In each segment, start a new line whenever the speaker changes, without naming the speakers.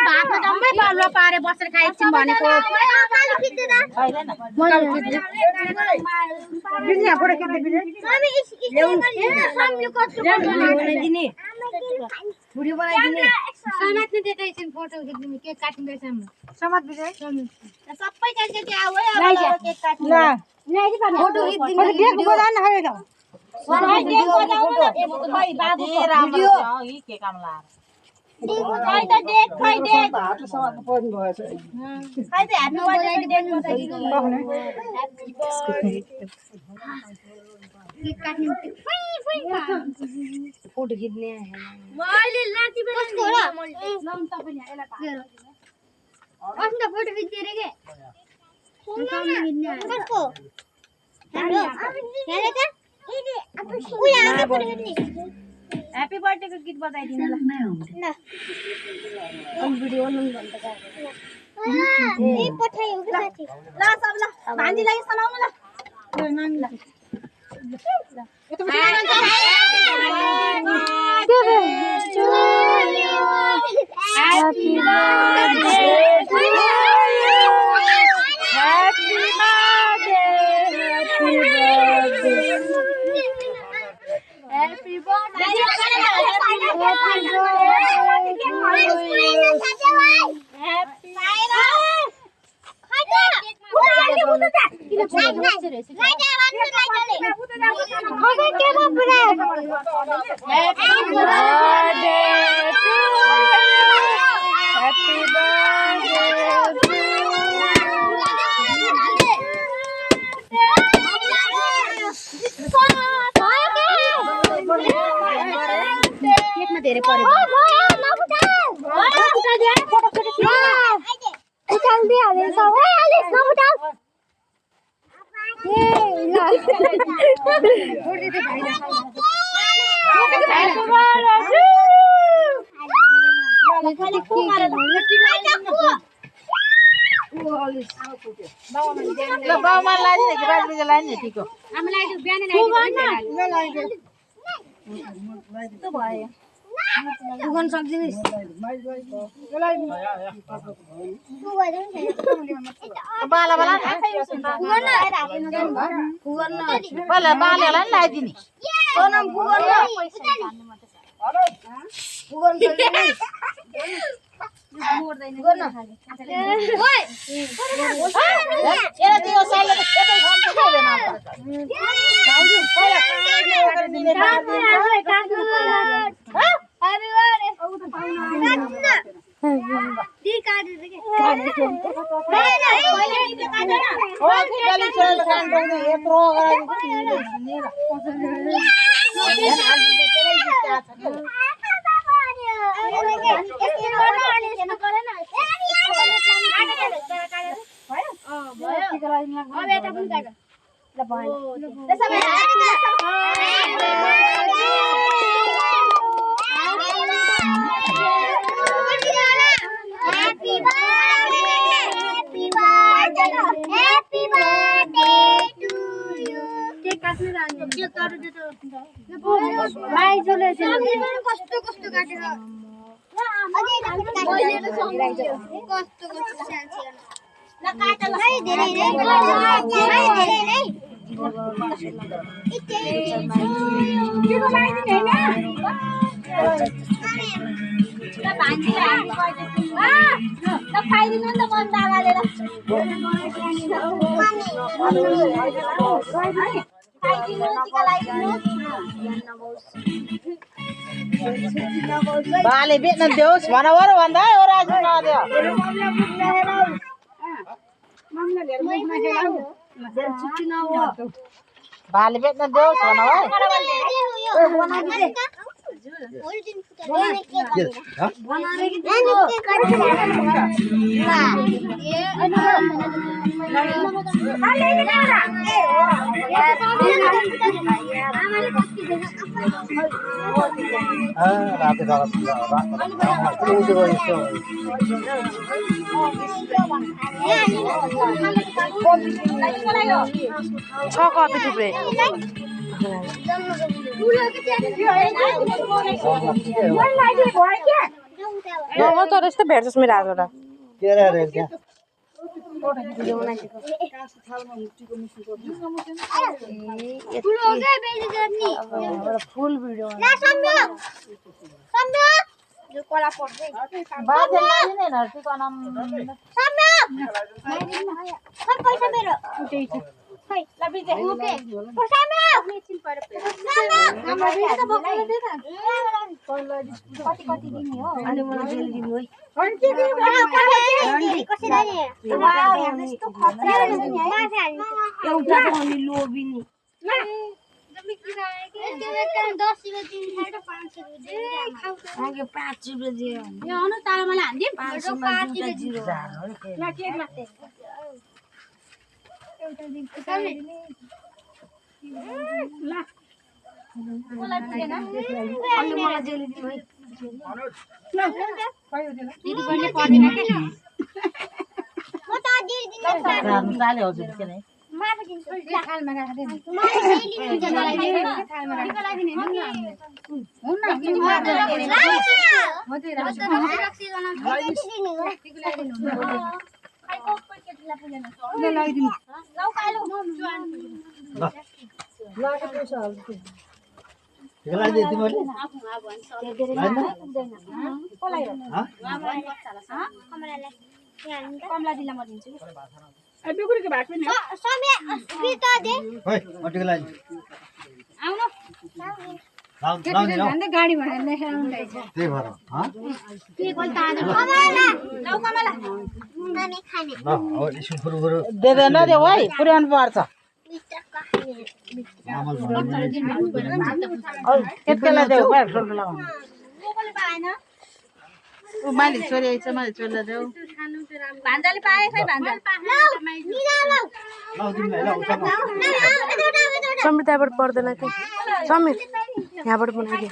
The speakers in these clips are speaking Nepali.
भातमा जम्मै बालुवा पारे बसेर खाइछिन् भनेको भिडियो बनाइदिने समात्ने देखाइछन् फोटो खिच्दिने केक काटिँदैछ हाम्रो समात बिजय सबै के आउ है अब केक काट्नु ल फोटो खिच्दिने केक बजाउन खै त सबै केक बजाउन न खै बाबुको भिडियो यी के काम ला खै त देख खै देख हातले समात्नु पर्नु भएछ खै त ह्यापी बर्थडे देख बजाइदिनु ह्यापी बर्थडे केक काट्नु फोटो खिच्ने मैले लाठी कस्तो हो र लम तपाईले यसलाई अस्ति त फोटो खिच्थे रे के कसको हाम्रो हेरे त ह्यापी बर्थडे को गीत बजाइदिनु ल ल भिडियो बनाउनु भन्छ का ए पठाइयो के साथी ल सब ल भान्जीलाई सलाउनु ल ल नानी ल Happy birthday to you. Happy birthday. धेरै पर्यो उठाल दिहाले सब ए अलिस नउठाल ए ल उड्दै त भाइ ल बाउमा लाइन नि बाजुले लाइन नि ठिक हो हामीलाई त्यो बिहान लाइन त भयो पुगन सक्दिनिस् बाला बाला पुगन बाला बालालाई लाइदिनी सोनम पुगन पुगन मोर्दैन गर्न ओइ एरा दियो साले एतै खान त छैन दाउजी पहिला अरे अरे दी काट दे के ओ गली चल खान दे यत्रो कस्तो कस्तो काटेर ल काटल है धेरै नै के बनाइदिने हैन ल भान्जीलाई ल खाइदिनु नि त मन दागालेर खाइदिनु टिका लगाइदिनु बाले बेच्न देउस् भन वरो भन्दा ओ राजु नदेऊ बाले बेच्न देउस् भन छ कपी थुप्रै
म त यस्तो भेट्छस् मेरो हातबाट
के रे क्या
फुल भिडियो जो कोला पर्दै बाजे लागिने न टिकनम सम्म सब पैसा मेरो उठै छ खै ल बिजे ओके पैसामा एकछिन पर हाम्रो बिजे त बोक्नु दे न कति कति दिने हो अनि मलाई जेल दिनु है अनि के दिनु कसरी दिने वाउ यस्तो खतरा रहेछ नि है एउटा त अनि लोबिनी जम्मी किराए के 10 रुपैयाँ दिन खाएर 5 रुपैयाँ खाऊ आगे 5 रुपैयाँ दियो यो अनु तारा मलाई हान्दिम 5 रुपैयाँ ल केक मात्रै एउटा दिन खाइदिने ल मलाई दिएन अनि मलाई जेली दिनु है ल कहिले दिनु दिदी पनि पर्दैन के म त दिदी दिनु
चाले हजुर के नै
माथि दिन्छु थालमा राख्दै मलाई जेली दिन्छ मलाई दिनु थालमा राख्दै दिनु नि हुन न तिमी माथि राख्दै म चाहिँ राख्छु राख्छु गर्न दिनु हो तिमीलाई दिनु खाइ कोक पैकेटला पुगेन ल लगाइदिनु ल कालो लागे पैसा हाल्छु
केलाई दे तिमीले
कमला दिला म दिन्छु ए बिकुरीको भात पनि हो समय बिता दे
ओइ मटिकलाई
आउनु
लाउन
गाडी भनेर लेखेर आउँदैछ
त्यही भएर ह
के कोल ताज कमला लौ कमला नानी खाने
ल हो स्कुल फुरफुर
दे न दे ओइ पुर्याउनु पर्छ
मामल
केटकेलाई देऊ भाइ ठुलो लाउनु
कोले पाएन
उ मालिक छोरी आइछ मालिक छोरीलाई देऊ
भान्जाले पाए खै भान्जा निला लौ
लौ तिमीलाई ल
समीर त्यहाँबाट पर्दैन कि समीर यहाँबाट बनाइदियो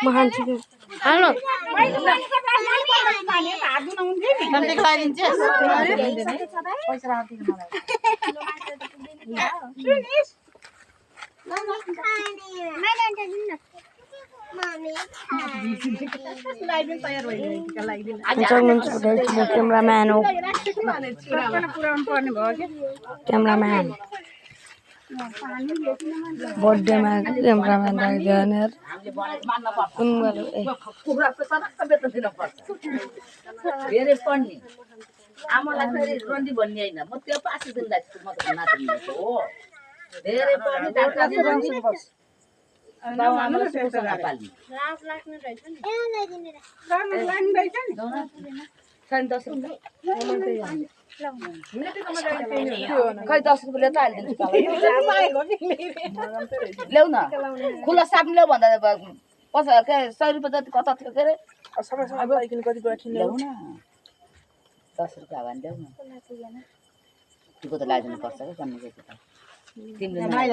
म खान्छु कि हाल्नु समीर लगाइदिन्छ पैसा राखिदिनु क्यामराम्यान हो क्यामराम्यान बर्थडेमा क्यामराम्यान राखिदियो
धेरै पढ्ने आमालाई फेरि रन्दी भन्ने होइन म त्यो पास दिँदा म त नाति हो धेरै पढ्ने बाउ आमालाई सोच्छ नेपाली
लाख लाग्नु रहेछ नि ए ल्याइदिनु र
छैन 10 रुपैयाँ खै 10 रुपैयाँ त हालिदिन्छु ल्याउ न खुला साप ल्याउ भन्दा 100 रुपैयाँ जति कता थियो के अरे ल्याउ न 10 रुपैयाँ हावा ल्याउ न त्यो त लगाइदिनु पर्छ क्या जन्मेको तिमीले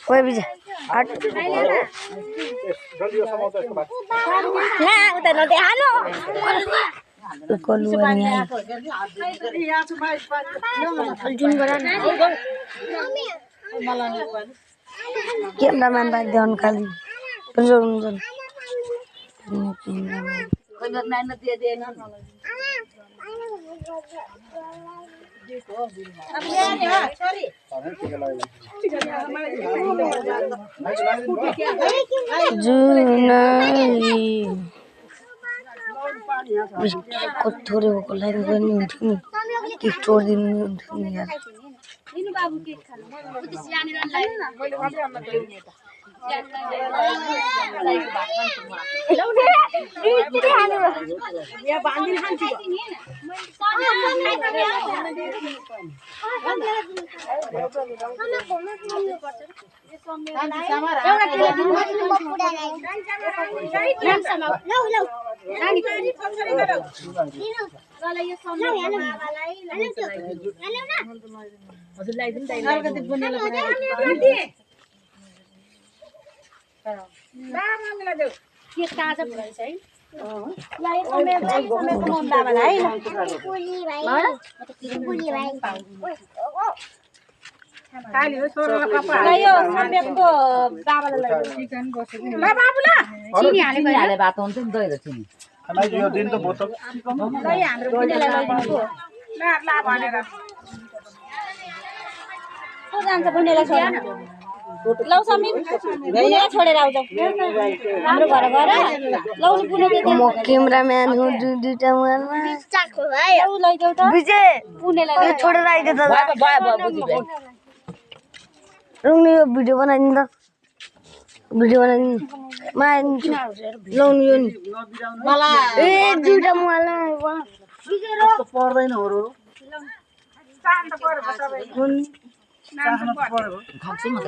कोही बिज उता नदेखानु क्यामराम्यान राख्दै खालि थोरै भएको लाइन गर्नु हुन्थ्यो नि केक छोडिदिनु हुन्थ्यो नि यार
बाबु केक खानु म त सानो लाइन
चिनी हाले भात हुन्छ नि दही र चिनी
यो दिन त बोतल
लौ समीर बुनेर छोडेर आउँछ हाम्रो घर गएर लौनी बुने
म क्यामेराम्यान हो दुईटा मोबाइलमा
लौ लैजाऊ त
विजय
बुनेलाई
यो छोडेर आइदियो त
भयो बुझिदिए
रुङ्ने यो भिडियो बनाइदिनु त भिडियो बनाइदिनु माइदिन्छु लाउनु यो नि ए दुईटा मोबाइलमा
पर्दैन हो
खान्छु म त